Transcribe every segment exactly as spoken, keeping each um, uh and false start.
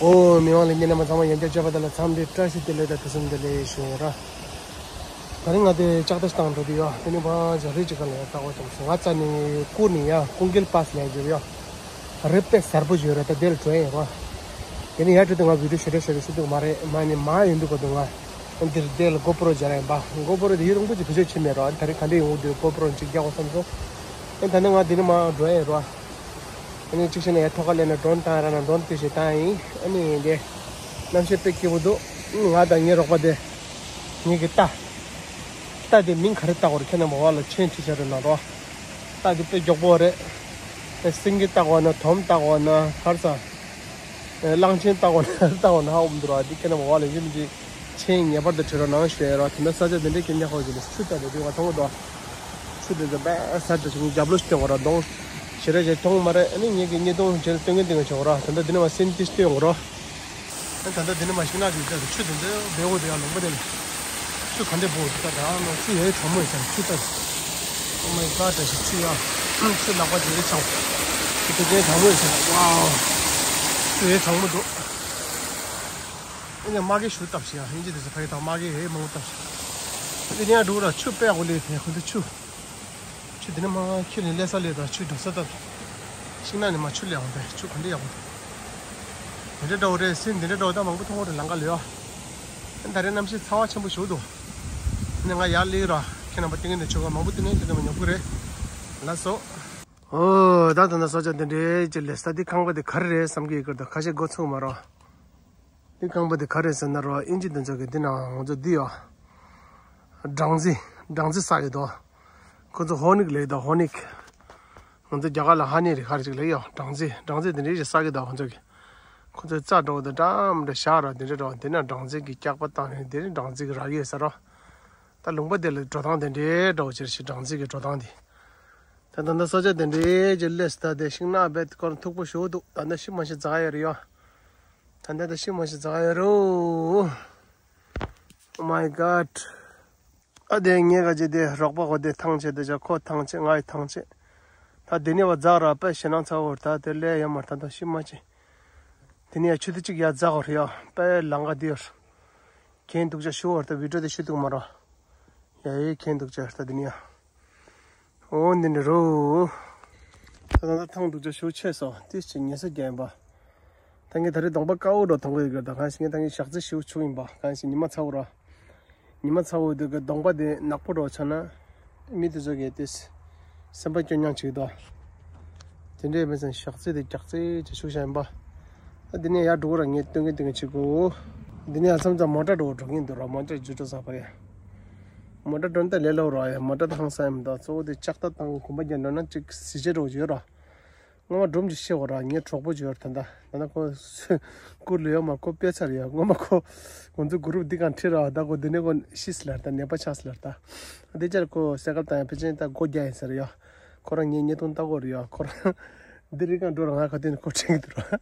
ཨོ། མི་དབང་ལྷན་རྒྱས་རྣམ་པ་ཚང་མ་ཡང་བསྐྱར་མཇལ་བ་དེ་ལ་འཚམས་འདྲི་བཀྲ་ཤིས་བདེ་ལེགས་དང་དུས་གསུམ་བདེ་ལེགས་ཞུ་ཡ་ར། ད་རིང་ང་དེ་ལྕགས་རྟ་ཞིག་བཏང་འགྲོ་དུས་ཡོད། དེ་ནི་བ་ཇ་རི་ཅིག་ག་ལ་ཡ་ལྟ་བ་དང་ང་རྩ་ནས་ཀུ་ནི་ཡ་ཀུང་ཀེལ་པཱས་ལ་ཡ་འགྱོ་ཡ། རི་དཔེ་གསར་པོ་ཞིག་ཡོད་ར། ད་དེ་ལ་འགྲོ་ཡ་ཡོད་ར། དེ་ནི་ཡ་འགྲོ་དུས་ང་བི་ཌིའོ་ཞེ་དྲག་ཞེ་དྲག་ཞུ་འདུག་མ་རེད། མ་ནི་མ་ཡོང་འདུག་གོ་འདུག་ང་འདིར་དེ་ལ་གོ་པྲོ་སྦྱར་ཡིན་པ། གོ་པྲོ་དེ་ཡུན་རིང་པོ་ཅིག་བེད་སྤྱོད་བྱས་མེད་ར། ད་རིང་ག་འདྲ་ཡོང་འདུག་གོ་པྲོ་ཅིག་རྒྱག་དགོས་བསམ་སོང་། ཨེ་ད་ནི་ང་དེ་ནི་མ་འགྲོ་ཡ་ཡོད་ར། ཨ་ནི་གཅིག་བྱས་ན་ཡ་ཐོག་ཁ་ལེན་ན་ཌོན་བཏང་ཡ་ར་ན་ཌོན་དེ་ཞིག་བཏང་ཡིན། ཨ་ནི་དེ་གནམ་གཤིས་དཔེ་སྐྱིད་པོ་འདུག་ང་དང་ངའི་རོགས་པ་དེ་ངེད་ཀྱི་རྟ། རྟ་དེ་མིང་ག་རེ་བཏགས་པ་རེད་ཁྱེད་རྣམ་པ་འོག་ལ་མཆན་བྲིས་བཞག་རོགས་གནང་རོགས། རྟ་དེ་དཔེ་མགྱོགས་པོ་རེད། ཨེ་སེང་གེ་བཏགས་པ་ན་དོམ་བཏགས་པ་ན་ག་རེ་ཟ། ཨེ་གླང་ཆེན་བཏགས་པ་ན་བཏགས་པ་ན་ཧ་གོ་མི་འདུག་ར། དེ་ཁྱེད་རྣམ་པ་འོག་ལ་ཡིན་གཅིག་མིན་གཅིག་མཆན་ངེས་པར་དུ་བྲིས་རོགས་གནང་ཞུ་ཡ་ར། དེ་འདྲ་ས་ཆ་དེ་འདྲའི་སྐད་ཆ་ཧོ་ཞིག་ཆུ་ལྟ་དེ་དུས་ང་མཐོང་གི་འདུག་ཆུ་དེ་ཚོ་དཔེ་གསར་དུ་ཞིག་རྒྱབ་ལོགས་ཤིག་སྟོན་དགོས་ར། གདོང་ཞེ་དྲག་ཞིག་མཐོང་མ་རེད། ཨ་ནི་ངེད་ཀྱི་བརྙན་ཐུང་བྱས་ནས་སྟོན་མཁན་དེ་ང་བྱེད་དགོས་ར། ད་ལྟ་འདི་ནས་མ་སེམས་ཏིས་སྟོན་དགོས་ར། ཨ་ད་ལྟ་འདི་ནས་མ་ཤིང་ནགས་ཀྱི་རྩེ་དུ་ཆུ་དེ་འདྲ་འབེལ་འོ་དེ་ཡང་ལུང་པ་དེ་ལ་ཆུ་ག་འདྲ་འབོ་ད་ད་ནོ་ཆུ་ཡའི་གྲང་མོ་ཡོད་ཀྱང་ཆུ་ལྟ། Oh my god། ད་ཞིག་ཆུ་ཡ་ཆུ་ལག་པ་དེ་ཆང་ཆུ་དེ་ཅན་གྲང་མོ་ཡོད་ཀྱང་། ཝའོ། ཆུ་ཡའི་གྲང་མོ་འདུག་ཨ་ནི་མ་གི་ཞུ་བཏབ་ཤིག་ཡ། ཧིན་ཇི་དེ་ཚོ་ཕ་གི་དང་མ་གི་ཧེ་མང་པོ་བཏབ་ཤིག་ཨ་ནི་ཡང་འགྲོ་ར་ཆུ་དཔེ་ཡག་པོ་ལས་ཕེ་ཁོ་ཚོ་ཆུ། ཆུ་དེ་ནས་མ་ཁྱེར་ནས་སླེབས་ས་སླེབས་དང་ཆུ་འགྲོ་ས་ལྟ། ཤིང་ནགས་ནས་མ་ཆུ་སླེབས་འོང་དེ་ཆུ་ག་འདྲ་ཡག་པོ་འདུག་དེ་འདྲ་འདྲ་བོ་རེད། སེམས་དེ་འདྲ་འདྲ་བོ་ད་མང་པོ་མཐོང་བ་རེད་ལམ་ཁ་ལ་ཡོད། ད་རེས་གནམ་གཤིས་ཚ་བ་ཆེན་པོ་ཞིག་འདུག་ཨ་ནི་ང་ཡར་སླེབས་ར་ཁྱེད་རྣམ་པ་སྟོན་གི་འདུག་ཆུ་ཁ་མང་པོ་སྟོན་ནས་ཁྱེད་རྣམ་པ་ཉོབ་གི་རེད། ལགས་སོ། ཨོ་ད་ད་ད་ས་ཆ་དེ་འདྲའི་ཅི་ལས་ས་འདི་ཁང་པ་དེ་ག་རེ་རེད་བསམ་གི་ཡོད་ཀྱི་རེད། ད་ཁ་ཤས་མགོ་ཚོས་མ་རོགས། འདི་ཁང་པ་འདི་ག་རེ་ཟེར་ན་རོ། ཨིན་ཇི་འདི་ཚོ་གི་འདི་ནང་ང་ཚོ་འདི་ཡོ། སྦྲང་རྩི། སྦྲང་རྩི་ཟ་གི་འདུག་ཁོ་ཚོ་ཧོ་ནིག་ལབ་ཀྱི་འདུག་ཧོ་ནིག་ང་ཚོ་རྒྱ་གར་ལ་ཧ་ནི་རེད་ག་རེ་ཅིག་ལབ་ཀྱི་ཡོད། སྦྲང་རྩི། སྦྲང་རྩི་འདི་འདྲའི་ཞིག་ཟ་གི་འདུག་ཁོ་ཚོ་གི། ཁོ་ཚོའི་རྩྭ་འདྲ་བོ་དང་འདྲ་མི་འདྲ་བཞག་ར་འདི་འདྲ་འདྲ་བོ། འདི་ན་སྦྲང་རྩི་གི་སྐྱག་པ་བཏང་ནས་འདི་ནི་སྦྲང་རྩི་གི་རག་ཡོད་ས་རོ། ད་ལུང་པ་འདི་ལ་འགྲོ་སྟངས་དེ་འདྲའི་འདྲ་བོ་ཅིག་རེད་ཤག་སྦྲང་རྩི་གི་འགྲོ་སྟངས་འདི། ད་ད་ལྟ་ས་ཆ་དེ་འདྲའི་ཅིག་སླེབས་ད་དེ་ཤིང་ནགས་རྦད་དེ་ཁོ་རང་མཐུག་པོ་ཞེ་པོ་འདུག་ད་ལྟ་ཤི་མ་ཤི་འཛག་ཡ་རེད་ཡོ། ད་ལྟ་ད་ཤི་མ་ཤི་འཛག་ཡ་རེད། Oh my god། ཨ་དེ་ངས་ག་ཅི་དེ་རོགས་པ་གོ་དེ་ཐང་ཆད་དེ་ཅག་ཁོ་ཐང་ཆད་ང་ཡི་ཐང་ཆད། ད་དེ་ནས་བ་འཛག་ར་དཔེ་ཞེད་སྣང་ཚ་བོ་རེད། ད་དེ་ལས་ཡོད་མ་རེད། ད་ད་ཤི་མ་ཤི། དེ་ནས་ཡ་ཆུ་ཚོད་གཅིག་ཡ་འཛག་གོ་རེད་ཡ། དཔེ་ལམ་ཁ་འདི་ཡོད། གྱེན་འདུག་ཅག་ཞུ་བར་ད་བི་ཌིའོ་དེ་ཞུ་འདུག་མ་རོ། ཡ་ཡི་གྱེན་འདུག་ཅག་ད་དེ་ནས་ཡ། འོ་འདི་འདྲ་རོ། ད་ད་ད་ཐང་འདུག་ཅག་ཞུ་ཆེ་སོ་དེ་ཅི་ཉེ་ས་རྒྱ་ཡིན་པ། ད་ངས་ད་རེས་གདོང་པ་དཀར་པོ་འདྲ་མཐོང་གི་ཡོད་ཀྱི་རེད། ད་གང་ཞིག་ངས་ད་ངས་ཞག་རྩི་ཞུ་ཆུག་ཡིན་པ། གང་ཞིག་ཉི་མ་ཚ་བོ་ར། ཉི་མ་ཚ་བོ་དུས་ཀྱི་གདོང་པ་དེ་ནག་པོ་འདྲ་ཆགས་ན། མི་དེ་ཚོ་གིས་དེ་སེམས་པ་སྐྱོ་ཉག་བྱེད་ཀྱི་འདུག་དེ་འདྲའི་མི་ཚང་ཞག་རྩི་དེ་རྒྱག་རྩི་ཅིག་ཞུགས་བཞག་ཡིན་པ། ད་དེ་ནས་ཡར་འགྲོ་གི་ར་ངས་སྟོན་གི་སྟོན་གི་བྱེད་དགོས། དེ་ནས་ཡར་མཚམས་མཚམས་མོ་ཊ་འགྲོ་འགྲོ་གིན་འདུག་ར། མོ་ཊ་ཇུ་འགྲོ་ས་བར་ཡ། མོ་ཊ་འགྲོ་ན་ད་ལས་སླ་པོ་ར་ཡ། མོ་ཊ་ད་ཧང་སང་ཡ་མི་འདུག་གཙོ་བོ་དེ་ལྕགས་རྟ་དང་གོམ་པ་རྒྱག་འགྲོ་ན་ཅིག་གཟི་བརྗིད་འགྲོ་ཡོད་ར། སྔོན་མ་སྒྲུང་ཅིག་བཤད་དགོས་ར། ངའི་གྲོགས་པོ་ཅིག་ཡོད་རེད། ད་ལྟ་ད་ལྟ་ཁོ་སྐུ་ལུས་ཡོད་མ། ཁོ་ཕེབས་ཚར་ཡོད། སྔོན་མ་ཁོ་ང་ཚོ་གུ་རུབ་འདི་གང་ཁྲིད་ར། ད་ཁོ་འདི་ནས་ཁོ་ཤི་སོང་ལབ་རེད། ད་ནད་པ་ཆགས་སོང་ལབ་རེད། ད་འདི་ཅར་ཁོ་སེ་ཀལ་བཏང་ཡ་ཕལ་ཆེར་ད་སྒོ་རྒྱག་ཡིན་ཟེར་ཡོད། ཁོ་རང་ངའི་བརྙན་ཐུང་ལྟ་གོ་རེད་ཡོད། ཁོ་རང་འདི་རི་གང་འགྲོ་ར་ང་ཁ་ཐོན་ཁོ་དྲན་གི་འདུག་ར།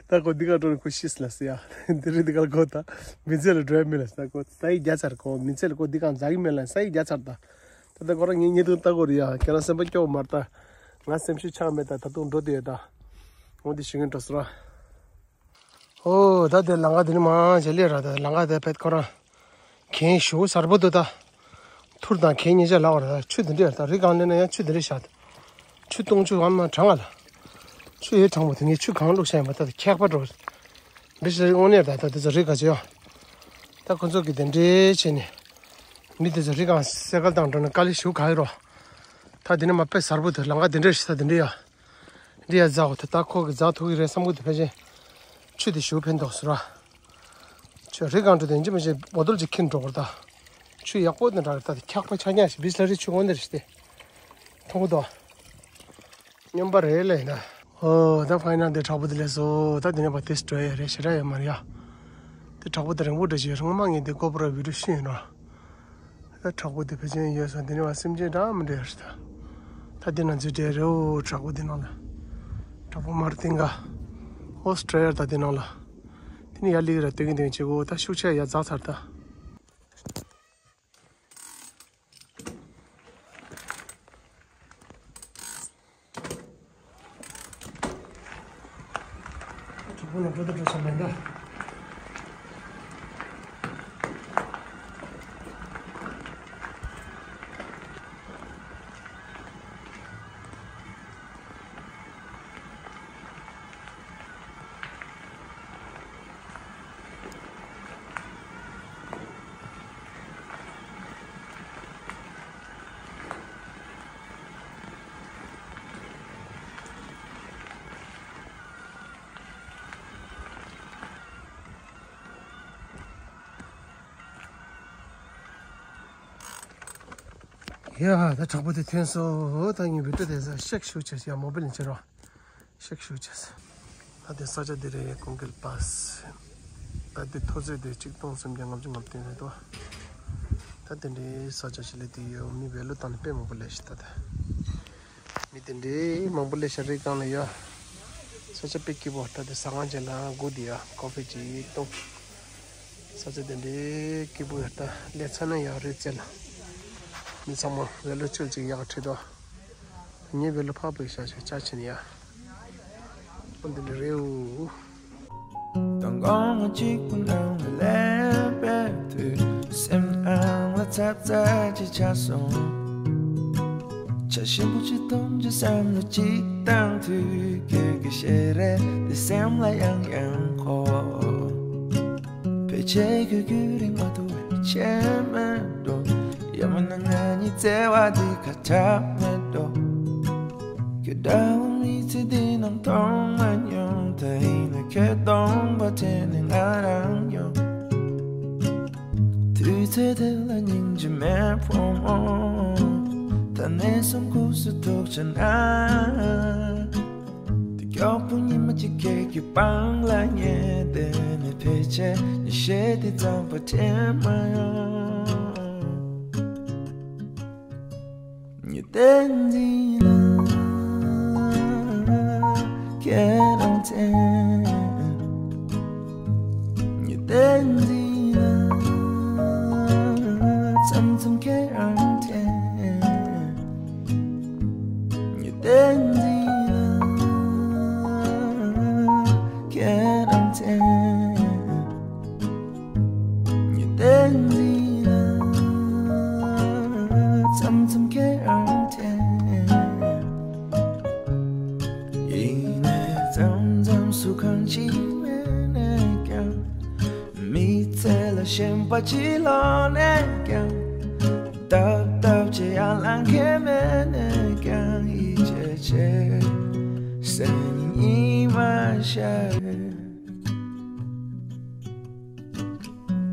ད་ཁོ་འདི་གང་འགྲོ་ནས་ཁོ་ཤི་སོང་ལབ་ཟེར་ཡ། འདི་རི་འདི་གང་ཁོ་ད་མི་ཚེ་ལ་འགྲོ་ཡ་མེད་ལབ་ཟེར། ད་ཁོ་ས་ཡིག་རྒྱག་ཚར། ཁོ་མི་ཚེ་ལ་ཁོ་འདི་གང་འཛག་གི་མེད་ལབ་ས་ཡིག་རྒྱག་ཚར་ད། ད་ལྟ་ཁོ་རང་ངའི་བརྙན་ཐུང་ལྟ་གོ་རེད་ཡ། ཁྱེད་རང་སེམས་པ་སྐྱོ་བོ་མ་རེད་ད། ང་སེམས་ཤུགས་ཆག་མེད་ད། ད་དུང་འགྲོ་བསྡད་ཡོད་ད། འོ་འདི་ཞུ་གིན་འགྲོ་སོང་ར། ཨོ་ད་དེ་ལམ་ཁ་དེ་ནི་མང་ཆེ་སླེབས་ར། ད་ལམ་ཁ་དེ་ཕེད་ཁོ་རང་གྱེན་ཞུ་གསར་པོ་འདུག་ད། ཐུར་དང་གྱེན་གཉིས་ཆ་ལག་བར་ད་ཆུ་དེ་འདྲ་ཡོད་ད། རི་སྒང་སླེབས་ན་ཡང་ཆུ་དེ་འདྲ་བཞག་ཆུ་བཏུང་ཆུ་ཨ་མ་གྲང་ང་ལ། ཆུ་ཡོད་གྲང་མོ་དེ་ངས་ཆུ་གང་བླུགས་བཞག་ཡིན་པ་ད་ཁྱད་པར་འགྲོ། འདི་ཞིག་དངོས་གནས་ད་ད་དེ་ཚོ་རི་ག་ཚོད་ཡོད། ད་ཁོ་ཚོ་གི་དེ་འདྲའི་བྱས་ནས། མི་དེ་ཚོ་རི་སྒང་སེ་ཀལ་བཏང་འགྲོ་ན་དཀའ་ལས་ཞུ་ག་ཡོད་རོ། ད་དེ་ནས་མ་དཔེ་གསར་པོ་དེ་ལམ་ཁ་དེ་འདྲ་ཞིག་ད་དེ་འདྲ་ཡ། འདི་ཡ་འཛག་གོ་ད་ད་ཁོ་གི་འཛག་ཐུབ་ཀྱི་རེད་བསམ་གི་འདུག་ཕལ་ཆེར་ཆུ་དེ་ཞུ་ཕན་ཐོགས་སུ་ར། ཆུ་རི་སྒང་འགྲོ་དེ་ཡིན་གཅིག་མིན་གཅིག་བོ་ཏོལ་ཅིག་འཁྱེར་འགྲོ་དགོས་རེད་ད། ཆུ་ཡག་པོ་དེ་འདྲ་རེད་ད། འཁྱག་པ་ཆག་ཉག་ཞིག་བི་སི་ལ་རི་ཆུ་དངོས་གནས་རེད་ཤི་སྟེ། མཐོང་གི་འདུག་སྨྱོན་པ་རེད་ལས་ཡིན་ད། ཨོ་ད་ཕ་ཡིན་ན་འདི་དྲག་པོ་དེ་ལས་སོ། ད་དེ་ནས་ཕར་དེ་སྤྲོ་ཡ་རེད་ཞེ་དྲག་ཡོད་མ་རེད་ཡ། དེ་དྲག་པོ་དེ་རིང་པོ་འདྲ་ཞིག་ཡོད་རེད། སྔོན་མ་ངས་འདི་ཀོ་པོ་ར་བི་ཌིའོ་ཤི་ཡིན་རོ། ད་དྲག་པོ་དེ་ཕལ་ཆེར་ཡོད་སོང་། དེ་ནས་ཕར་སེམས་ཅན་འདྲ་མི་འདྲ་ཡོད་རེད་ད། ད་དེ་ན་འཛུལ་བསྡད་རེད། ཨོ་དྲག་པོ་དེ་ནང་ལ། དྲག་པོ་མར་སྟེང་ག་ཨོ་སྤྲོ་ཡ་རེད་ད་དེ་ནང་ལ། དེ་ནས་ཡར་སླེབས་ཀྱི་ར་སྟོན་གིན་སྟོན་གིན་བྱེད་དགོས། ད་ཤུགས་ཆེ་ཡ་འཛག་ཚར་ད། དྲག་པོ་ལ་ འགྲོ་དང་འགྲོ་ས་མེད་ད། ཡ། ད་དྲག་པོ་དེ་ཐོན་སོང་། ད་ངས་བི་ཏྲ་དེ་ས་ཤེག་ཤུག་བྱས་ཡ་མོ་བིལ་ནས་བྱེད་རོགས། ཤེག་ཤུག་བྱས། ད་དེ་ས་ཆ་དེ་རེད། ཀོང་ཀེལ་པཱས། ད་དེ་མཐོ་ཚད་དེ་ཆིག་སྟོང་སུམ་བརྒྱ་ལྔ་བཅུ་ང་བདུན་རེད་དོ། ད་དེ་འདྲའི་ས་ཆ་ཞིག་ལ་དེ་ཡོད། མི་བེ་ལོ་བཏང་ནས་དཔེ་མང་པོ་སླེབས་ཤག་ད་དེ། མི་དེ་འདྲའི་མང་པོ་སླེབས་ཤག་རི་སྒང་ལ་ཡ། ས་ཆ་དཔེ་སྐྱིད་པོ། ད་དེ་ཟ་ཁང་ཅིག་ལ་སྒུག་བསྡད་ཡ། ཀོ་ཕི་ཅིག་འཐུང་། ས་ཆ་དེ་འདྲའི་སྐྱིད་པོ་ཡོད། ད་སླེབས་ཚར་ན་ཡག་རེད་ཟེར་ལ། མི་ཚང་མ་བེ་ལོ་ཆོས་ཅིག་ཡག་ཁྲིད་དོ། ངའི་བེ་ལོ་ཕག་པའི་ཤ་ཤ་ཅག་ཕྱིན་ཡ། འོ་འདི་འདྲ་རེད་འོ། དང་གོང་མ་གཅིག་པུ་ནང་ལ་སླེབས་པའི་དུས། སེམས་ནང་ལ་ཚབ་ཚབ་ཅིག་ཆགས་སོང་། ཆ་ཞིམ་པོ་ཅིག་འཐུང་རྒྱུ་བསམ་བློ་གཅིག་བཏང་དུས། ཁྱོད་ཀྱི་ཞལ་རས་དེ་སེམས་ལ་ཡང་ཡང་འཁོར། ཕལ་ཆེར་ཁྱོད་རྒྱུན་རིང་མ་ཐུབ་པའི་ཆད་མེད་འགྲོ། ཡང་མིན་ན་ང་གཉིས་བརྩེ་བ་འདི་ཁ་གྲག་མེད་འགྲོ། ཁྱོད་འདྲ་བོ་མི་ཚེ་འདི་ནང་མཐོང་མ་མྱོང་། ད་ཡིན་ན་ཁྱོད་སྟོང་པ་དྲན་ནས་ང་རང་ཡོང་། དུས་ཚོད་དེ་ལ་སྙིང་རྗེ་མེད་ཕོ་མོ། ད་ནས་བཟུང་ཁུག་སུ་ཐུག་བྱས་ན། དེ་མགྱོགས་པོ་ཉི་མ་གཅིག་ཁྱེད་ཀྱི་པང་ལ་ཉལ་བསྡད་ནས། ཕལ་ཆེར་ཉི་ཤེལ་དེ་ཙམ་པ་དྲན་མ་ཡོང་། ཉི་ཟླའི་མདུན་ལ་ཁྱེད་རང་དྲན། ཉི་ཟླའི་མདུན་ལ་མཚམས་མཚམས་ཁྱེད་རང་དྲན། ཉི་ཟླའི་མདུན་ལ་ཁྱེད་རང་དྲན། ཉི་ཟླའི་མདུན་ལ་མཚམས་མཚམས་ཁྱེད་རང་དྲན། ཡིན་ནའི་མཚམས་མཚམས་སུ་གང་ཅི་མེད་ནས་ཀྱང་། མི་ཚེ་ལ་ཞེན་པ་ཅིག་ལོག་ནས་ཀྱང་། སྟབས་སྟབས་ཅིག་ཡར་ལངས་མཁན་མེད་ནས་ཀྱང་། ཡིད་ཆེས་བྱེད་སེམས་ཉིད་ཉི་མ་ཤར།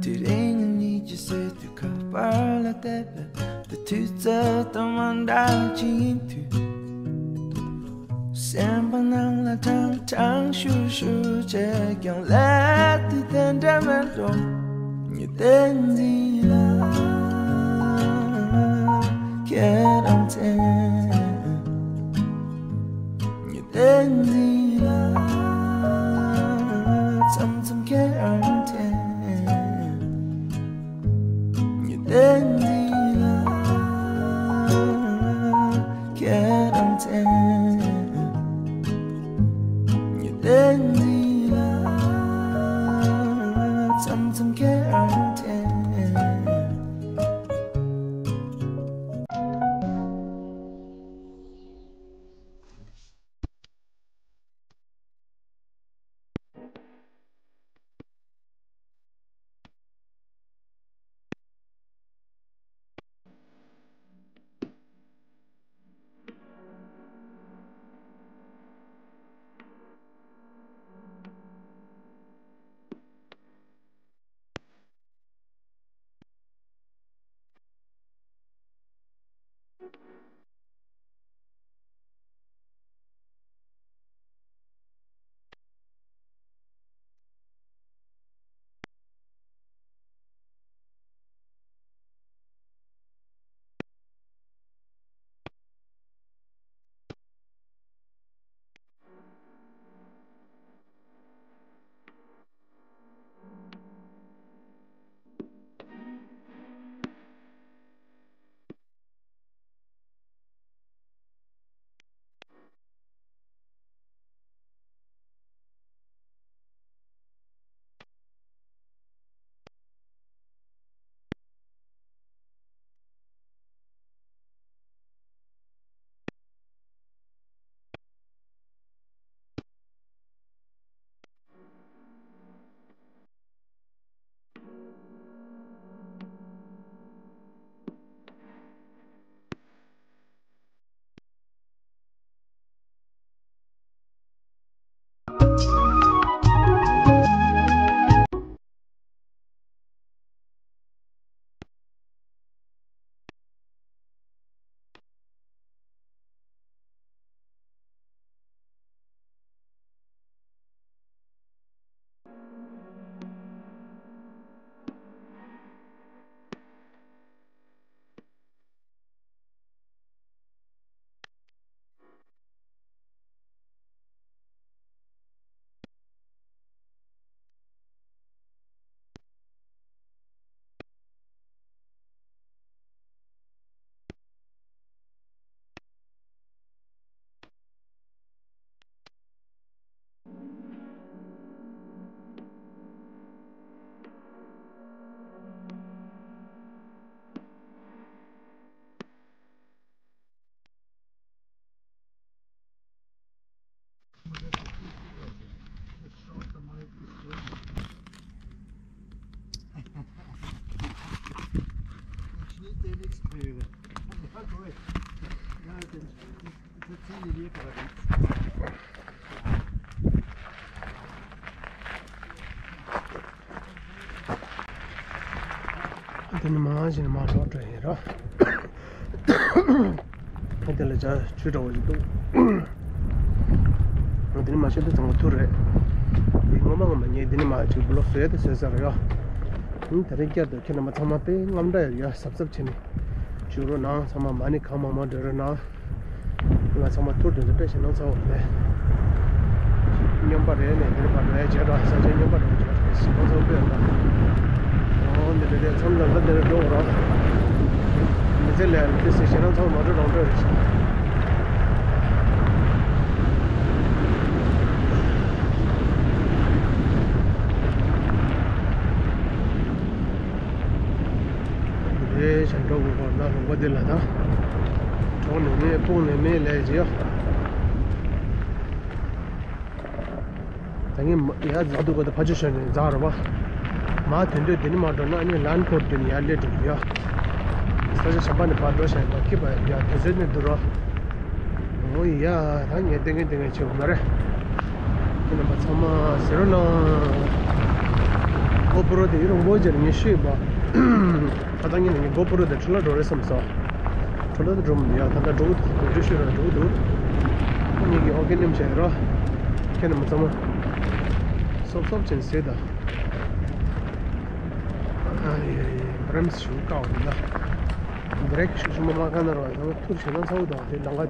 དེ་རིང་ཉིད་ཀྱི་སྲིད་དུ་ཁ་པར་ལ་བལྟས་པས། དེ་དུས་ཚོད་དང་མ་འདྲ་ཅིག་ཡིན་དུས། སེམས་པ་ནང་ལ་ཀྲང་ཀྲང་ཤུར་ཤུར་བྱས་ཀྱང་། སླེབས་དུས་དེ་འདྲ་མེད་འགྲོ། ཉི་ཟླའི་མདུན་ལ་ཁྱེད་རང་དྲན། ཉི་ཟླའི་མདུན་ལ་མཚམས་མཚམས་ཁྱེད་རང་དྲན། ཉི་ཟླའི་མདུན་ལ་ཁྱེད་རང་དྲན། ཉི་ཟླའི་མདུན་ལ་མཚམས་མཚམས་ཁྱེད་རང་དྲན། དེ་ནི་མང་ཞིག་ནི་མ་ལོག་འགྲོ་ཡིན་རོ། དེ་ལ་ཇ་ཆུ་འདྲ་བོ་ཞིག་འདུག་དེ་ནི་མ་ཤེས་འདི་ཚང་མ་ཐུར་རེད། དེ་ངོ་མ་ངོ་མ་ངས་འདི་ནི་མ་ཅིག་བློ་བཟོས་ཏེ་བཟོས་ཟེར་ཡོ། དེ་རིང་བསྐྱར་དུ་ཁྱེད་རྣམ་པ་ཚང་མ་དཔེ་རྔམ་འདྲ་ཡོད་ཡ་གཟབ་གཟབ་བྱས་ནས་བཞུགས་རོགས་གནང་། ཚང་མ་མ་ཎི་གང་མང་མང་འདྲ་རོགས་གནང་། ང་ཚང་མ་ཐུར་དེ་ཚོ་དཔེ་ཞེད་སྣང་ཚ་བོ་རེད། སྨྱོན་པ་རེད་ནས་འདིར་བར་རེད་བྱས་ར་ས་ཆ་སྨྱོན་པ་རེད་བྱས་ར་ཞེད་སྣང་ཚ་བོ་དཔེ་ཡོད་ལ། འོ་འདི་འདྲ་རེད། མཚམས་ལ་ལ་འདིར་འགྲོ་ར། མི་ཚེ་ལས་ལ་དེ་སྲིད་ཞེད་སྣང་ཚ་བོ་མ་འགྲོ་རང་འགྲོ་རེད། རེད་བྱས་འགྲོ་དགོས་པ་ན་ལུང་པ་འདི་ལ་ད། གྲོགས་ནས་མེད་དཔུང་ནས་མེད་ལས་ཀྱི་ཡོ། ད་ངས་མ་ཡར་འཛེག་འདུག་ག་ད་ཕར་ཕྱོགས་ཤར་ནས་འཛེག་རོགས་པ། མར་དོན་དུས་འདི་ནས་མར་འགྲོ་ན་ཨ་ནི་ལན་འཁོར་དུས་ནས་ཡར་སླེབས་འགྲོ་གི་ཡོད། ས་ཆ་གཞན་པ་ནས་ཕར་འགྲོ་བྱས་མར་འཁྱེར་བ་ཡ་དུས་ཚོད་ནས་འདུག་རོགས། འོ་ཡ་ད་ངས་ལྟས་ངན་ལྟས་ངན་བྱེད་དགོས་མ་རེད། ཁྱེད་རྣམ་པ་ཚང་མ་ཟེར་རོགས་གནང་། གོ་པོ་རོ་དེ་ཡིན་རུང་མགོ་སྦྱར་ངས་ཤེས་པ། ད་ལྟ་ངས་ནི་ངའི་གོ་པོ་རོ་དེ་འཕྲོ་བརླག་འགྲོ་རེད་བསམ་སོང་། འཕྲོ་བརླག་དེ་འགྲོ་མི་འདུག་ཡ། ད་ལྟ་འགྲོ་གི་འདུག་བི་ཌིའོ་ཤུ་ཊ་འགྲོ་གི་འདུག་ངེད་ཀྱིས་ཨོ་ཀེ་མནན་བྱས་ཡོད་ར། ཁྱེད་རྣམ་པ་ཚང་མ་སོབ་སོབ་བྱས་ནས་གཟིགས་དང་། ཨ་ཡེ་ཡེ་བྷི་རེམ་སི་ཞུ་དཀའ་བ་འདུག་ད། བྷི་རེག་ཞུ་ཞུ་མ་མ་དཀའ་ན་ར་ཚང་མ་ཐུར་ཞེད་སྣང་ཚ་བོ་དང་དེ་ལམ་ཁ་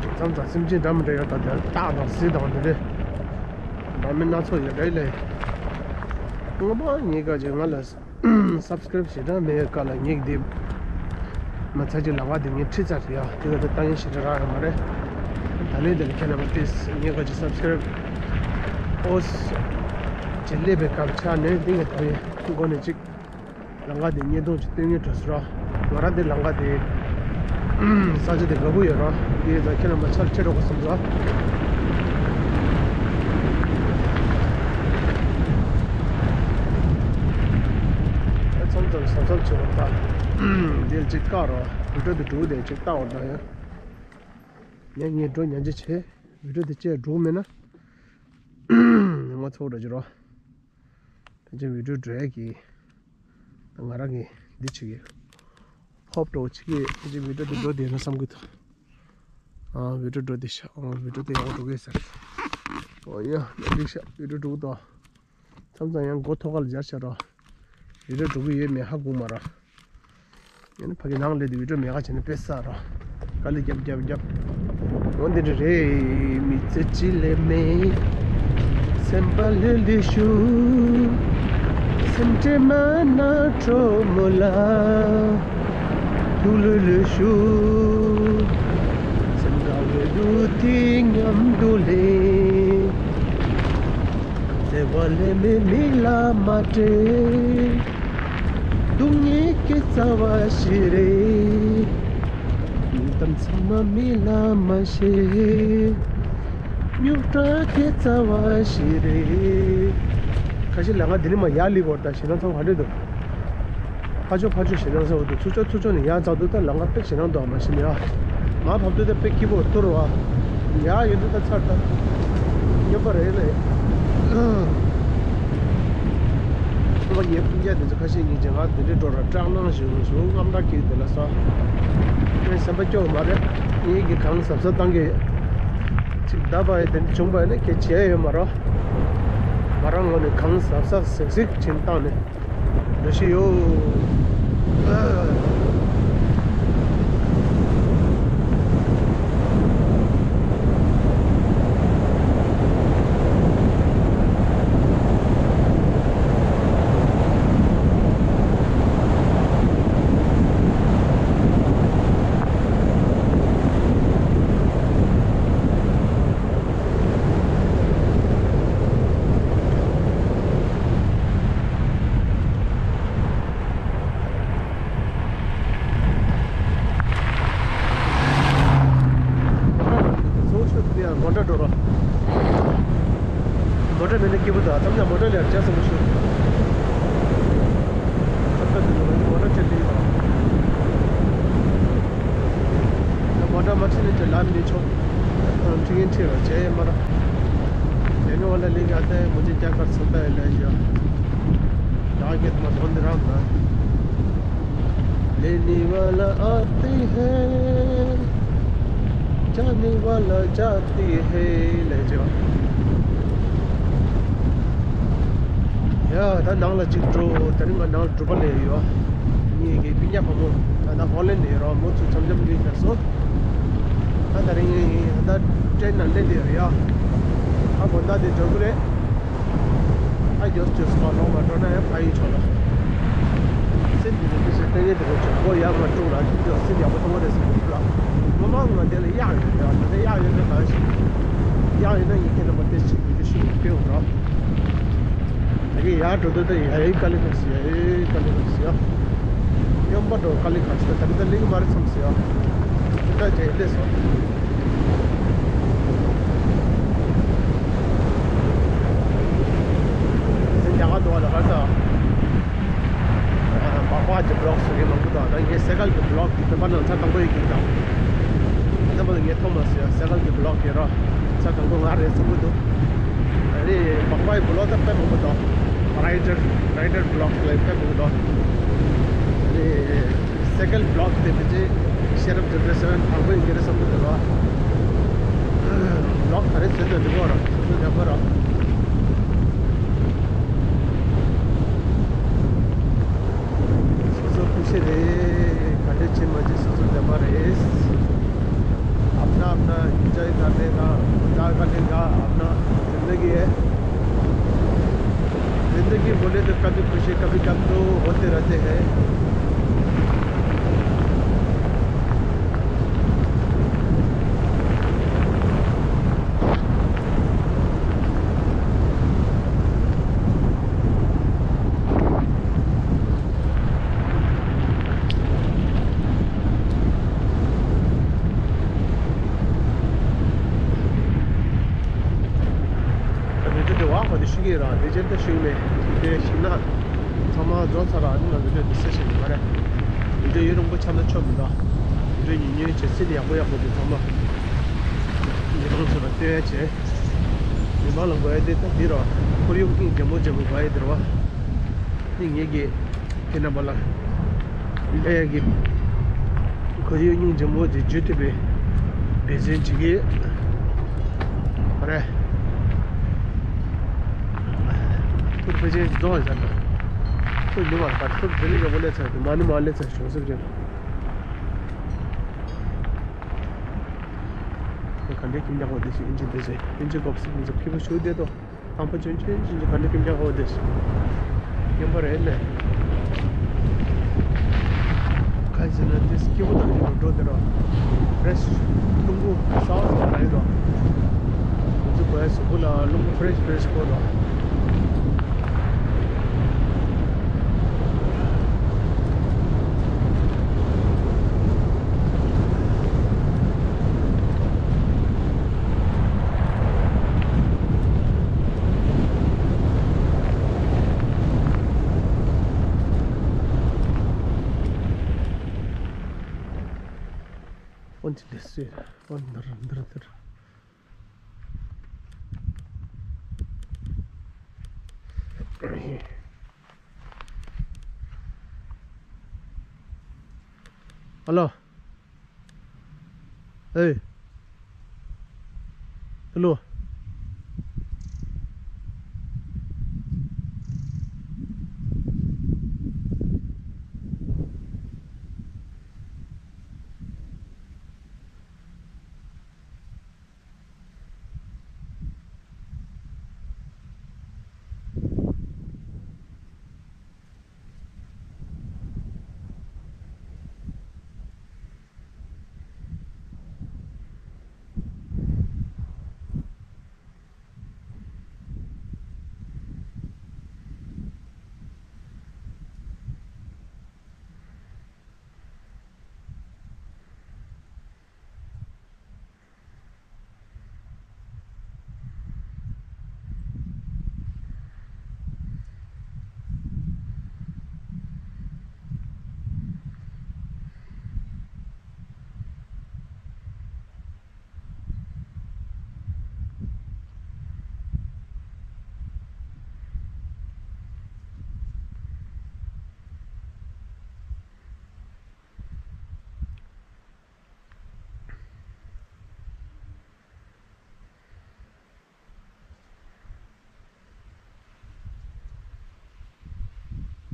དེ། མཚམས་མཚམས་སེམས་ཅན་འདྲ་མི་འདྲ་ཡོད་ད། དེར་སྟག་དང་གཟིག་དང་དེ་འདྲའི་འདྲ་མིན་སྣ་ཚོགས་ཡོད་རེད་ལས། སྔོན་མ་ངའི་སྐད་ཆ་ང་ལ་སབ་སི་ཀེ་རེབ་ཞེ་དྲག་མེད་སྐབས་ལ་ངས་འདི་མ་ཚད་ཀྱི་ལམ་ཁ་འདི་ངས་ཁྲིད་ཚར་ཡ། དེ་ག་དེ་ལྟ་ཡིན་ཞེ་དྲག་རག་ཡོད་མ་རེད། ད་ལན་དེ་ལ་ཁྱེད་རྣམ་པ་ཏིས་ངའི་སྐད་ཆ་སབ་སི་ཀེ་རེབ་ཨོ་ཅིག་སླེབས་པའི་སྐབས་ཆགས་ནས་འདི་ངས་ད་རེས་མགོ་ནས་ཅིག་ལམ་ཁ་དེ་བརྙན་ཐུང་ཅིག་སྟོན་ངེས་འགྲོ་སྲིད་རོགས། ང་རང་དེ་ལམ་ཁ་དེ་ས་ཆ་དེ་དགའ་པོ་ཡོད་རོགས། དེ་ཚོ་ཁྱེད་རྣམ་པ་ཆར་ཁྱེར་འགྲོ་དགོས་བསམ་རོགས། མཚམས་མཚམས་གཟབ་གཟབ་བྱེད་པ་དང་། དེ་ཅིག་བཀག་རོགས། བི་ཌིའོ་དེ་འགྲོ་དེ་ཅིག་བལྟ་བ་དང་ཡང་། ངས་ངས་འགྲོ་ཉན་ཅིག་བྱས། བི་ཌིའོ་དེ་བཅད་འགྲོ་མེད་ན་ང་ཚོ་འགྲོ་རྒྱུ་རོགས། ཕལ་ཆེར་བི་ཌིའོ་འགྲོ་ཡས་ཀྱི་ང་རང་གི་འདི་བྱེད་ཀྱི་ཧོབ་འགྲོ་བྱེད་ཀྱི་ཕལ་ཆེར་བི་ཌིའོ་འདི་འགྲོ་བསྡད་ན་བསམ་གྱི་འདུག་ཨ་བི་ཌིའོ་འགྲོ་བསྡད་ཤག་ཨ་བི་ཌིའོ་དེ་ཡག་པོ་འགྲོ་གི་ཟེར། ཨོ་ཡ་འགྲིག་ཤག་བི་ཌིའོ་འགྲོ་གི་འདུག་མཚམས་མཚམས་ཡང་མགོ་ཐོག་ཁ་ལ་སྦྱར་ཤག་རོགས། བི་ཌིའོ་འགྲོ་གི་ཡོད་མེད་ཧ་གོ་མ་རེད། ཡང་ན་ཕ་གི་ནང་ལས་དེ་བི་ཌིའོ་མེད་ག་བྱས་ནས་དཔེ་ས་རོ། དཀའ་ལས་རྒྱབ་རྒྱབ་རྒྱབ། འོ་འདི་འདྲ་རེད། མི་ཚེ་གཅིག་ལས་མེད། སེམས་པ་ལྷོད་ལྷོད་ཞུ། སེམས་ཁྲལ་མ་གནང་གྲོགས་མོ་ལ། ཐུགས་ལྷོད་ལྷོད་ཞུ། སེམས་དགའ་བའི་དུས་དེ་མཉམ་དུ་ལས། བརྩེ་བ་ལས་མེད་མི་ལ་མ་སྤྲད། སྡུག་བསྔལ་གྱི་རྩ་བ་ཞིག་རེད། སྙིང་གཏམ་ཚང་མ་མི་ལ་མ་བཤད། རྙོག་དྲ་གི་རྩ་བ་ཞིག་རེད། ཁ་ཤས་ལམ་ཁ་འདི་ནས་མར་ཡར་སླེབས་པ་དང་ཞེད་སྣང་ཚ་བ་ག་འདྲས་འདུག་ཕར་ཕྱོགས་ཕར་ཕྱོགས་ཞེད་སྣང་ཚ་བ་འདུག་ཚུར་ཕྱོགས་ཚུར་ཕྱོགས་ནས་ཡར་འཛེག་འདུག་ད་ལམ་ཁ་དཔེ་ཞེད་སྣང་འདུག་མ་གཞི་ནས་ཨ། མར་བབས་དུས་ད་དཔེ་སྐྱིད་པོ་ཐུར་བ། ཡར་ཡོང་དུས་ད་ཚར་ད། སྨྱོན་པ་རེད་ལས། ཁོ་པ་ངའི་སྤུན་ཀྱག་དེ་ཚོ་ཁ་ཤས་ཉིན་རྗེས་ང་འདི་འདྲའི་འགྲོ་ར་སྐྲག་སྣང་ཞིག་འོང་ཞུ་རྔམ་སྐྲག་སྐྱེས་དེ་ལ་ས། ངས་སེམས་པ་སྐྱོ་བ་མ་རེད། ངེད་ཀྱིས་གང་གཟབ་གཟབ་བཏང་གི་ཅིག་བརྡབ་པ་ཡི་དེ་འདྲ་བྱུང་བ་ཡིན་ན་ཁྱེད་བྱས་ཡོད་མ་རོ། ང་རང་ངོས་ནས་གང་གཟབ་གཟབ་གཟིགས་གཟིགས་བྱེད་བཏང་ནས་འགྲོ་བཞིན་ཡོད། མོ་ཊ་འགྲོ་རོགས། མོ་ཊ་མེད་ན་སྐྱིད་པོ་དང་མཚམས་མཚམས་མོ་ཊ་ལས་ཡར་བྱ་བསམ་བློ་ཞུ། མཚམས་མཚམས་དེ་ནང་མོ་ཊ་ཆེ་འདི་ཡིན་ལ། མ་ཁྲིད་ནས་ཀྱི་ལམ་མི་ཆོག་ཁྲིད་ཡིན་ཁྲིད་རོགས་བྱས་ཡིན་མ་ར། ཡ་ནི་བ་ལ་ལི་ག་ཏེ་མུ་ཅི་ཀྱ་ཀར་སུ་ཏ་ཡི་ལ་ཡོ། ད་གེ་མ་དོན་དེ་རང་ན། लेने वाला आते हैं, जाने वाला जाते हैं ལས་ཅི་བ། ཡ་ད་ནང་ལ་ཅིག་འགྲོ། ད་རིང་ང་ནང་ལ་སྒྲུབ་པ་ལས་ཡོད། ངེད་ཀྱི་སྤུན་ཀྱག་བུ་མོ་ད་ལྟ་ཧོ་ལན་ནས་ཡོད་རོགས་མོ་ཚོ་འཆམ་འཆམ་ལུས་ཀྱང་སོང་། ད་ད་རིང་ངས་ད་ལྟ་ཊེན་ནང་སླེབས་བསྡད་ཡོད་ཡ། ཨ་དགོང་དག་དེ་འགྲོ་གི་རེད། ཨ་རྒྱོ་རྒྱོ་སོ་ལོག་མ་འགྲོ་ན་ཡང་ཕ་ཡུལ་ཕྱོགས་ལ། སེམས་འདི་ནས་དེ་ཚོ་ལྟ་ཡས་དེ་ཚོ་ཇོ་བོ་ཡར་མར་དཀྲུག་ལ་ཁྱོད་ཚོ་སེམས་ཡག་པོ་གཏོང་བ་རེད་ཟེར་གྱི་འདུག་ལ། ངོ་མ་ང་འདི་ལ་གཡག་ཡོད་རེད་ད་ལྟ་གཡག་ཡོད་ན་གང་ཞིག་གཡག་ཡོད་ན་ངས་ཁྱེད་རྣམ་པ་ཏེ་ཞིག་བི་ཌིའོ་ཞིག་སྟོན་འོང་རོགས། ད་གིན་ཡར་འགྲོ་དུས་ད་ཡ་ཡི་དཀའ་ལས་ཁག་ཟེར་ཡ་ཡི་དཀའ་ལས་ཁག་ཟེར་ཡ། སྨྱོན་པ་འགྲོ་དཀའ་ལས་ཁག་ཟེར་ད་གིན་ད་ལེགས་མ་རེད་བསམ་ཟེར་ཡ། དེ་ད་རྗེས་ལས་སོང་། སེ་རྒྱ་གར་འགྲོ་བ་ལ་ཧར་ས། སྦག་སྦག་གི་བི་ལོག་བཟོ་མཁན་མང་པོ་འདུག་ད་ངས་སེ་གལ་གྱི་བི་ལོག་དེ་བོད་པ་ནང་ཚ་དང་པོ་ཡིན་གྱི་འདུག་ད་ལྟ་བར་ངས་མཐོང་མ་སོང་ཡ། སེ་གལ་གྱི་བི་ལོག་དེ་རོ་ཚ་དང་པོ་ང་རེད་བསམ་གྱི་འདུག་ཨ་ནི་སྦག་སྦག་གི་བི་ལོག་ད་དཔེ་མང་པོ་འདུག་རའི་ཌར་རའི་ཌར་བི་ལོག་ལ་དཔེ་མང་པོ་འདུག་ཨ་ནི་སེ་གལ་བི་ལོག་དེ་མི་ཚེ་ཤེས་རབ་འབྱོར་པའི་སེ་བན་དང་པོ་ཡིན་གྱི་རེད་བསམ་གྱི་འདུག་རོ། བི་ལོག་ག་རེ་བཟོས་འདུག་འགྲིག་གོ་རོ་སོ་སོ་འདྲ་པོ་རོ། སོ་སོ་སྐུ་མཁྱེན་རེད། ག་འདྲ་བྱེད་མ་བྱེད་སོ་སོ་འདྲ་པོ་རེད། अपना अपना एंजॉय करने का, मजा करने का अपना जिंदगी है। जिंदगी बोले तो कभी खुशी, कभी गम तो होते रहते हैं। བི་ཌིའོ་དེ་བ་གོ་དེ་ཤུགས་ཡིན་ར་དེ་ཅན་ད་ཤུགས་མེད་དེ་ཤིང་ན་ཚང་མ་རྫོགས་ཚར་ར་ཨ་ནི་ང་བི་ཌིའོ་དེ་སེ་ཤན་མ་རེད། བི་ཌིའོ་ཡུན་རིང་པོ་ཆགས་ན་ཆོག་མི་འདུག་བི་ཌིའོ་ཉུང་ཉུང་བྱས་ཚིག་ཡག་པོ་ཡག་པོ་དེ་ཚང་མ་མི་མང་ཚོ་ལ་སྟོན་ཡ་བྱས། མི་མང་ལ་དགོས་ཡ་དེ་ད་འདི་ར་ཁོར་ཡུག་སྙིང་རྗེ་མོ་རྗེ་མོ་དགོས་ཡ་དེ་ར་བ། ནི་ངེད་ཀྱིས་ཁྱེད་རྣམ་པ་ལ་ཨེ་གི་ཁོར་ཡུག་སྙིང་རྗེ་མོ་དེ་བརྗོད་ཐུབ་པའི་འབད་བརྩོན་བྱེད་ཀྱི་རེད། ཁོ་ཕལ་ཆེར་རྫོང་བ་ཟེར་ན་ཁོ་མི་མང་དཀར་ཁོ་དེ་ལས་ཡག་པོ་སླེབས་ཚར་དུས་མ་ནི་མ་སླེབས་ཚར་བྱུང་སེམས་ཅན། ཁོ་ག་འདྲའི་ཁྱིམ་རྒྱག་པ་དེ་ཞིག་ཨིན་ཇི་དེ་ཟེར་ཨིན་ཇི་གོབ་སི་མི་ཚོ་ཕི་བོ་ཞུ་བསྡད་དོ། དང་པོ་ཆུང་ཆུང་ཆུང་ཆུང་ག་འདྲ་ཀིམ་ཀྱང་ཧོ་དེ་སྙན་པ་རེད་ལེ། གང་ཟེར་ན་དེ་སྐྱིད་པོ་དང་ཡིན་རོ་འགྲོ་དེ་རོ། ཕྲེ་ཤི་རླུང་བུ་སའོ་སའོ་རེད་རོ། ང་ཚོ་བོད་གཟུགས་པོ་ལ་རླུང་བུ་ཕྲེ་ཤི་ཕྲེ་ཤི་དགོས་རོ། འོན་ཏེ་འདི་སུ་ཡིན། འོན་འདིར་འདིར་འདིར། ཨ་ལོ། ཨེ། ཨ་ལོ།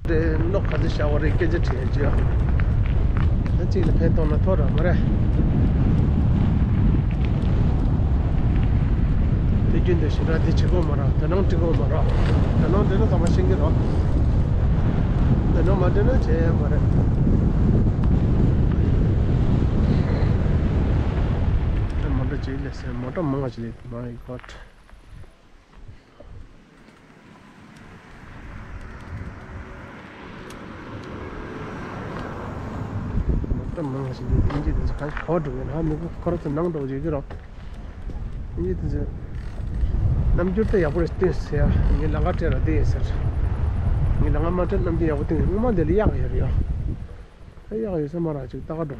རེད། གློག་ག་ཚོད་ཤར་བ་རེད། སྐད་ཆ་དྲིས་ཡ་ཅི་ཡ། ད་གཅིག་ལ་ཕན་ཐོགས་ན་ཐོགས་ར་མ་རེད། དུས་རྒྱུན་དུ་ཞེ་དྲག་དེ་བྱེད་དགོས་མ་རེད། དོ་སྣང་སྤྲད་དགོས་མ་རེད། དོ་སྣང་སྤྲད་ན་ཚང་མ་ཤེས་ཀྱི་རེད། དོ་སྣང་མ་སྤྲད་ན་བྱེད་ཡ་མ་རེད། ད་མོ་ཊ་ཅིག་སླེབས་ཟེར། མོ་ཊ་མང་ང་ཅིག་སླེབས། My God། མོ་ཊ་མང་ཞིག་འདུག་ཨིན་ཇི་དེ་ཚོ་ག་ག་པར་འགྲོ་གི་ཡོད་ན། མི་ཁོ་རང་ཚོ་ནང་འགྲོ་བྱེད་ཀྱི་རེད། ཨིན་ཇི་དེ་ཚོ་རྣམ་འགྱུར་དེ་ཡག་པོ་རེད་སྟོན་ཟེར་ཡ། ངས་ལམ་ཁ་སྤྲད་ར་བསྡད་ཡིན་ཟེར། ངས་ལམ་ཁ་མ་སྤྲད་རྣམ་འགྱུར་ཡག་པོ་སྟོན་ཡོད། སྔོན་མ་འདི་ལ་གཡག་ཡོད་རེད་ཡ། ཨ་གཡག་ཡོད་ས་མ་རེད། ཅིག་ལྟ་ག་འགྲོ།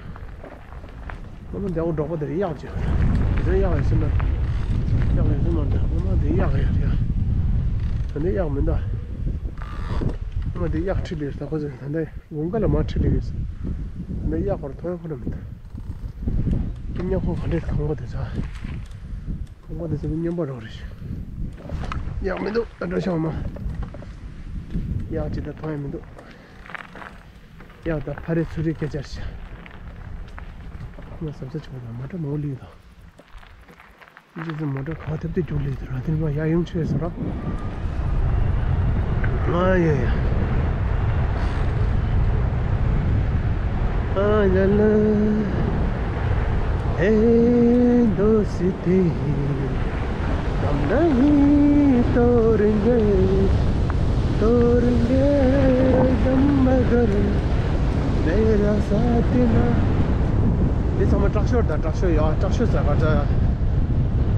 སྔོན་མ་འདི་འོག་འབྲོག་པ་དེར་གཡག་ཅིག་ཡོད་རེད། དེ་ཚོ་གཡག་ཡོད་ས་མ་རེད། གཡག་ཡོད་ས་མ་རེད། སྔོན་མ་འདི་གཡག་ཡོད་རེད་ཡ། ད་འདི་གཡག་མི་འདུག་སྔོན་མ་འདི་གཡག་ཁྲིད་ལས་ད་ཁོ་ཚོས་ད་ལྟ་དགུན་ཁ་ལ་མར་ཁྲིད་ལས་ཡོད་ས། ད་གཡག་ཁོ་རང་མཐོང་ཡ་ཁོ་རང་མི་འདུག་ཀི་ཉག་ཁོ་ག་འདྲས་ཁང་པ་དེ་ཚོ། ཁང་པ་དེ་ཚོ་མི་སྨྱོན་པ་རང་རེད། གཡག་མི་འདུག་ད་འགྲོ་ཤོག་མ། གཡག་ཅིག་ད་མཐོང་ཡ་མི་འདུག་གཡག་དང་ཕ་རི་ཚུ་རི་སྐད་ཆ་རེད་ཤག་ང་བསམ་ཚུལ་ཆུང་བ་མ་འདྲ་མང་པོ་སླེབས་འདུག་ཨིན་ཇི་ཚོ་མོ་ཊ་ག་པར་ཐེབས་ཏེ་རྒྱུགས་སླེབས་འདུག་ར། དེ་མ་ཡ་ཡོང་ཆོད་ཟེར་ར། ཨ་ཡ་ཡ། ཨ་ལ་ལ། ཨེ་འདོ་སི་ཏི། དམ་ན་ཧི་དོ་རིང་གེ། དོ་རིང་གེ་དམ་མ་གར། མེ་ར་ས་ཏི་ན། འདི་ཚང་མ་དྲག་ཤོས་དང་དྲག་ཤོས་ཡོད། དྲག་ཤོས་ཟ་ག་ཚ།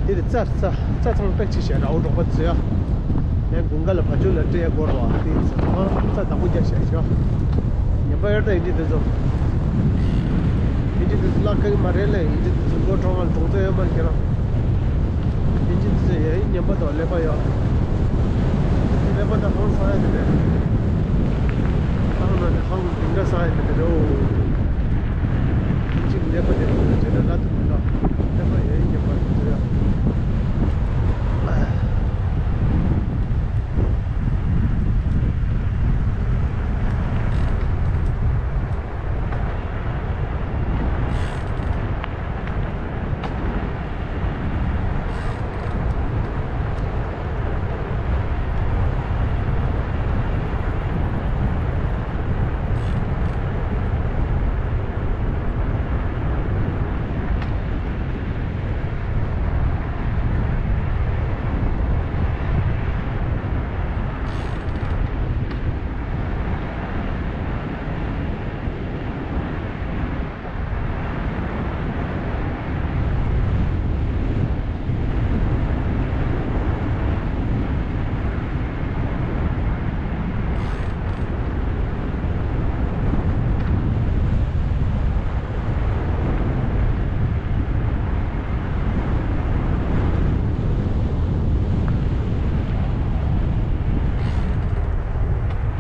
འདི་རེད། རྩྭ་རྩྭ་རྩྭ་ཚང་མ་པེག་ཅིག་བྱས་ར། འོ་འབྲོག་པ་ཚོས་ཡ། ཡང་དགུན་ཁ་ལ་བ་ཕྱུགས་ལ་སྤྲད་དགོས་ར་བ། དེ་ཡིན་ཙང་ཨ་རྩྭ་བདག་པོ་རྒྱག་བྱས་ཤོག་ཉན་པ་ཡོད་ད། ཨིན་ཇི་དེ་ཚོ། ཨིན་ཇི་དེ་ཚོ་བརླག་གི་མ་རེད་ལེ། ཨིན་ཇི་དེ་ཚོ་མགོ་གྲོང་བ་གྲོང་ཚོ་ཡོད་མ་རེད་ཁྱེད་རང་། ཨིན་ཇི་དེ་ཚོ་ཡ་ཡིན་ཉན་པ་དང་ཀླད་པ་ཡོད། ཀླད་པ་དང་ཧང་སང་ཡ་དེ་རེད། ཧང་ན་ནི་ཧང་དེ་འདྲ་སང་ཡ་དེ་རེད་འོ། ཨིན་ཇི་ཀླད་པ་དེ་ཚོ་དེ་འདྲ་ལབ་ཐུབ་མི་འདུག་ཀླད་པ་ཡ་ཡིན་ཉན་པ་དེ་ཚོ་ཡ།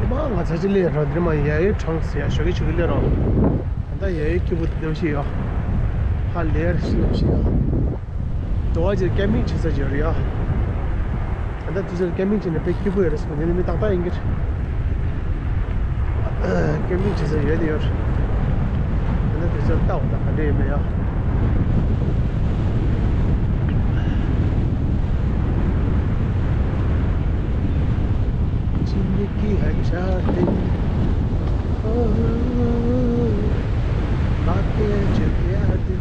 ཨེ་མ་ང་ཚ་ཅི་ལས་ར། འདིར་མ་ཡ་ཡོད་གྲངས་ཟེར་ཡ་ཞོགས་ཀྱི་ཆུ་གི་ལས་ར། ད་ལྟ་ཡ་ཡོད་སྐྱིད་པོ་འདི་འདྲ་ཞིག་ཡོད། ཧ་ལས་ར་ཞིག་འདྲ་ཞིག་ཡོད། འགྲོ་བ་ཅིག་ཀེམ་པིང་བྱེད་ས་ཅིག་ཡོད་རེད་ཡ། ད་ལྟ་དུས་ཚོད་ཀེམ་པིང་བྱས་ན་དཔེ་སྐྱིད་པོ་ཡོད་རེད་ཟེར་གྱི་འདི་ནི་མི་ཏག་ཏག་ཡིན་གྱི་རེད། ཀེམ་པིང་བྱེད་ས་ཡོད་དེ་ཡོད་རེད། ད་ལྟ་དུས་ཚོད་ལྟ་འོ་ད་ག་འདྲ་ཡོད་མེད་ཡ། ཅི་ནི་ཀི་ཧ་ཀི་ཤ་ཏི། ཨོ། མ་ཀེ་ཅི་ཀེ་ཨ་ཏི།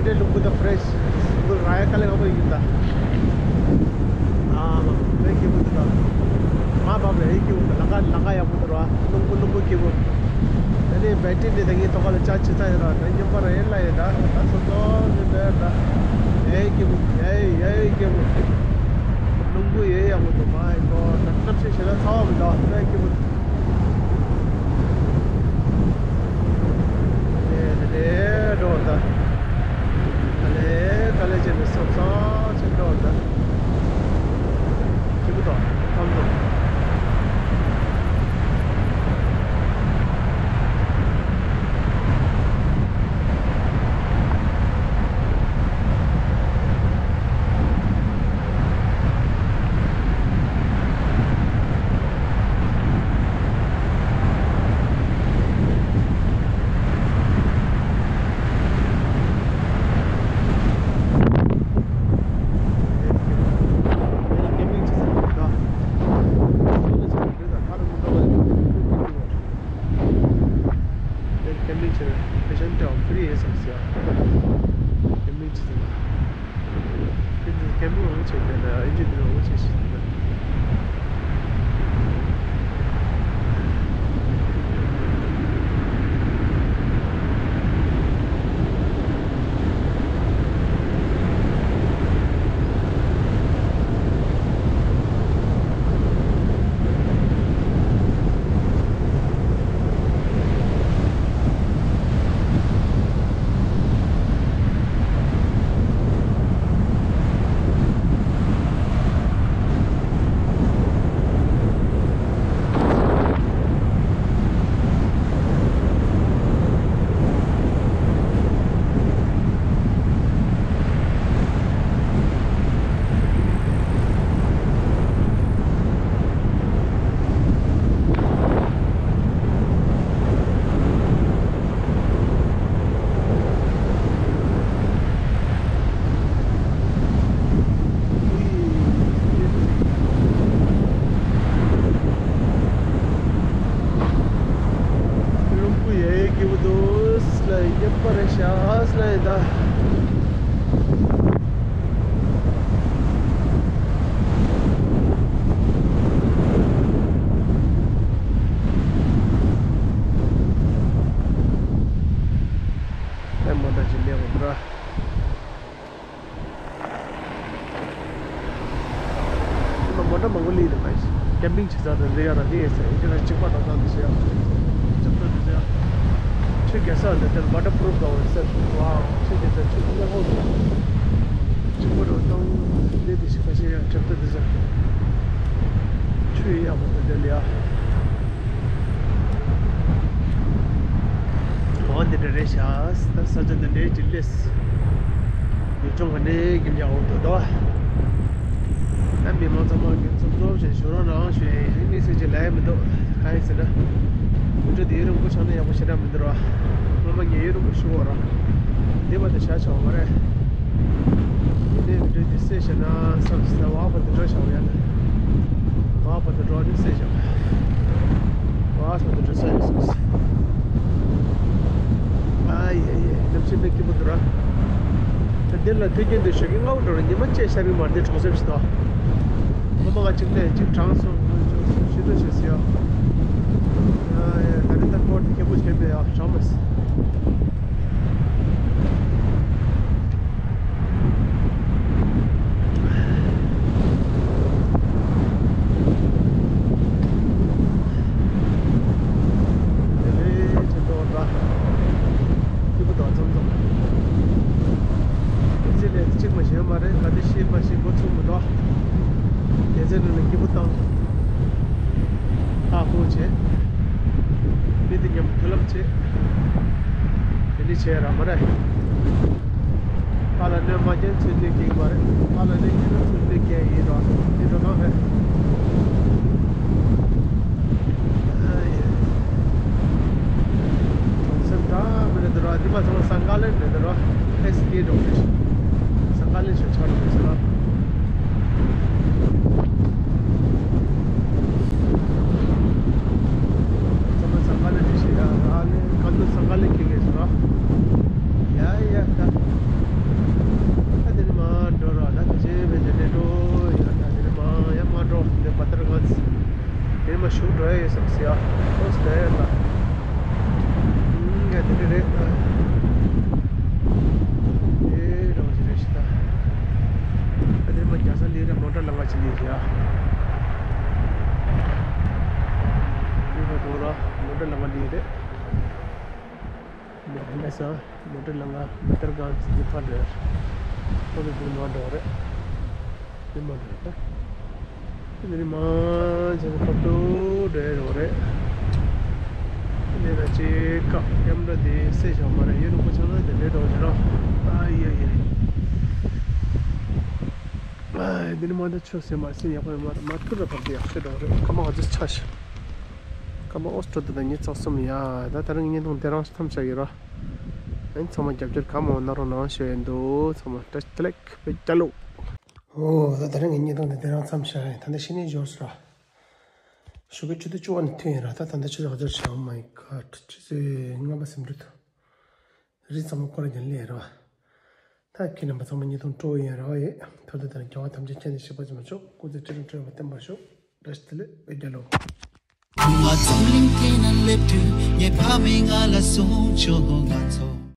འདྲའི་རླུང་བུ་དང་ཕ་རེ་སི་ར་ཡ་དཀའ་ལས་ཁག་པོ་ཡིན་ད། ཨ་མ་མའི་སྐྱིད་པོ་འདི་དང་། མ་བབ་རེ་སྐྱིད་པོ་འདི་ལ་ཀ་ལ་ཀ་ཡག་པོ་འདི་ར་རླུང་བུ་རླུང་བུ་སྐྱིད་པོ། ད་ནི་བེ་ཏི་ནི་ད་ངའི་ཐོག་ཁ་ལ་ཅག་ཅི་ཚ་ཡོད་ར་ད་མཉམ་པ་ར་ཡེ་ལ་ཡེ་ད་ད་སོ་སོ་ནི་འདྲ་ད། ཡའི་སྐྱིད་པོ་ཡའི་ཡའི་སྐྱིད་པོ། རླུང་བུ་ཡའི་ཡག་པོ་འདུག་མ་ཡི་གོ་ད་གནམ་གཤིས་ཞེ་ན་ཚ་བ་མི་འདུག་མའི་སྐྱིད་པོ། དེ་དེ་འགྲོ་ད། དཀའ་ལས་དཀའ་ལས་བྱས་ནས་སོབ་སོབ་ཅིག་འགྲོ་ད། ཅི་མི་འདུག་ཁམས་འདུག Can we change? Patient of free essence, yeah. Can we change? Can we change? Can we change? Can we change? Can we change? རླུང་བུ་ཡལ་གྱི་འདུག་ལ་ཡིན་པར་ཤ་ལ་ཡིན་ད། ཨེ་མ་ད་ཅི་ལེགས་པ་འདྲ། མ་འདྲ་མང་པོ་ལས་རེད་མ་ཡིན། ཀེམ་པིང་བྱེད་ས་དང་འདི་ཡ་ར་འདི་ཡ་ས་ཡིན་ཅི་ལ་གཅིག་པ་དང་ཚང་འདི་ཟེར་ཡ། ཅག་ཏུ་འདི་ཟེར་ཡ། ཆུ་རྒྱ་ས་འདི་དེར་མ་འདྲ་པུ་རུབ་དང་འོད་ཟེར། ཝའོ་ཆུ་རྒྱ་ས་ཆུ་ཀུན་ཡ་ཧོ་འདི། གཅིག་པ་རོ་དང་འདི་འདི་ཞིག་ཁ་ཤས་ཡ་ཅག་ཏུ་འདི་ཟེར། ཆུ་ཡི་ཡག་པོ་འདི་འདི་ལ་ཡ། འོ་འདི་འདྲ་རེད་ཤག་ད་ས་ཆ་འདི་འདྲའི་ཅིག་སླེབས། ཡུལ་ལྗོངས་ག་འདྲའི་གི་འཇའ་འོ་དོ་དོ། ད་མི་མང་ཚང་མ་གི་འཛོམས་འཛོམས་བྱས་བཞུགས་རོགས་གནང་ཞུ་ཡ་ཡིན། དམིགས་བསལ་ཅིག་ལབ་ཡ་མི་འདུག་གང་ཡིན་ཟེར་ན། མི་འགྲོ་དེ་ཡུན་རིང་པོ་ཆགས་ན་ཡག་པོ་ཞེ་དྲག་མི་འདུག་ར། སྔོན་མ་ངས་ཡུན་རིང་པོ་བཞུགས་ཡོད་ར། འདི་བ་དེ་བཞག་ཆོག་མ་རེད། ཡིན་ནའི་བི་ཌིའོ་འདི་སེ་བྱས་ན་བསམ་སེ་བ་བ་དེ་འགྲོ་བཞག་ཡ་ན། བ་བ་དེ་འགྲོ་ནི་སེ་བཞག་བ་བ་དེ་འགྲོ་ས་ཡིན་བསམ་སེ། ཨ་ཡེ་ཡེ་གནམ་གཤིས་མེད་སྐྱིད་པོ་འདུག་ར། ད་འདི་ལ་དུས་རྒྱུན་དུ་ཞོགས་ཀྱི་སྔ་པོ་འགྲོ་ར་ཉི་མ་བཅད་ཤར་གི་མ་རེད་འདི་གྲོང་གསེབ་ཞིག་ཏོ། སྔོན་མ་ང་གཅིག་ནས་གཅིག་གྲང་སོང་ང་ཚོ་ཤི་འགྲོ་བྱེད་སྲིད་ཡ། ཨ་ཡེ་ད་རེས་ད་སྐོར་དེ་ཁྱད་པོ་ཞིག་མེད་ཡ་གྲང་མ་སྲིད། དེ་ལས་ཆེ་མདོག་འདྲ། སྐྱིད་པོ་འདུག་ཙམ་ཙམ། དེ་ཚེ་ལས་གཅིག་མ་གཞན་མ་རེད་ག་དེ་ཤེས་མ་ཤེས་འགོ་ཚུགས་མི་འདུག་དེ་ཚེ་ནང་ལ་སྐྱིད་པོ་བཏང་། ཧ་ཧུ་བྱེད། མི་དེ་མཉམ་མཐུན་ལམ་བྱེད། དེ་འདྲ་བྱས་ར་མ་རེད། ཁ་ལ་གནོད་མ་སྐྱེལ་ཚུལ་འདི་སྐྱེལ་གྱི་མ་རེད། ཁ་ལ་གནོད་སྐྱེལ་ན་ཚུལ་འདི་སྐྱེལ་ཡིན་རོགས་འདི་འགྲོ་གང་རེད། ཨ་ཡེ། གྲོང་གསེབ་འདྲ་མི་རེད་འདི་རོགས་འདི་མ་ཚང་མ་ས་འགག་ལེན་རེད་འདི་རོགས་ཨེ་སི་ཀེ་འགྲོ་གི་རེད། ས་འགག་ལེན་ཞིག་ཆགས་འགྲོ་གི་ཟེར་རོགས། ཚང་མ་ས་འགག་ལེན་འདི་ཞིག་ཡ་ར་ལེ་ག་ཚོད་ས་འགག་ལེན་ཁེ་གེ་ཟེར་རོགས། ཡ་ཡ་ད། འདི་རེད་ཡ། འདི་ཁ་ཐོག་ར་མོ་ཊ་ལམ་ཁ་འདི་རེད། མོ་ཊ་ལམ་ཁ་མོ་ཊ་ལམ་ཁ་འདི་ཕར་འགྲོ་ཡ། ཁོ་ཚོ་འདི་མར་འགྲོ་རེད། འདི་མར་འགྲོ་ཡ། འདི་ནི་མར་བྱས་ནས་ཕར་ཏུ་འགྲོ་ཡ་རེད། འདི་ལ་ཅིག་ཀ་ཀེམ་ར་འདི་སེ་ཞོག་མ་རེད། ཡུན་རིང་པོ་ཆགས་ན་དེ་འདྲའི་འགྲོ་རེད་ར། ཨ་ཡ་ཡ། ཨ་འདི་ནི་མར་འདི་ཆུ་སེ་མར་སེ་ཡག་པོ་ཡོད་མ་རེད། མར་ཐུར་ར་ཕར་འདི་ཡག་ཤོས་འགྲོ་རེད། ཁ་མ་ཧ་ཅི་ཆ་ཤི། ཁ་མ་ཨོ་སྤྲོ་ད་ད་ཉི་ཚག་གསུམ་ཡ། ད་ད་རིང་བརྙན་ཐུང་དེ་རང་ཐམས་ཅད་ཡོད་ར། ཨ་ནི་ཚང་མ་རྒྱབ་སྐྱོར་གང་མང་གནང་རོགས་གནང་ཞུ་ཡ་འདུག་ཚང་མ་བཀྲ་ཤིས་བདེ་ལེགས་བེ་སྐྱ་ལོ། ཨོ་ད་ད་རིང་གི་བརྙན་ཐུང་དེ་དེ་རང་མཚམས་བཞག་ཡིན། ད་ལྟ་ཕྱི་ནས་འབྱོར་སོང་ར། ཞོགས་ཀའི་ཆུ་ཚོད་བཅུ་པ་ནས་ཐོན་ཡིན་ར། ད་ད་ལྟ་ཆུ་ཚོད་ག་ཚོད་རེད་ཤག Oh my god, ཆུ་ཚོད་ལྔ་པ་ཟིན་འགྲོ་འདུག་རི་ཚང་མ་སྐོར་རྒྱག་ལས་ར། ད་ཁྱེད་རྣམ་པ་ཚང་མ་བརྙན་ཐུང་སྤྲོ་ཡིན་ར་ཡེ། ཐོག་ཏུ་དང་རྒྱལ་བ་ཐམས་ཅད་མཁྱེན་ཏེ་གཤེགས་པ་ཇི་མ་ཤོག་སྐུ་ཚེ་ཁྲི་ལོ་ཁྲི་ལོ་བརྟན་པར་ཤོག་བཀྲ་ཤིས་བདེ་ལེགས་བེ་རྒྱལ་ལོ། ཁུ་མ་འཛམ་གླིང་སྟེང་ན་སླེབས་དུས་ངའི་ཕ་མས་ང་ལ་གསུངས་བྱུང་། ང་ཚོ།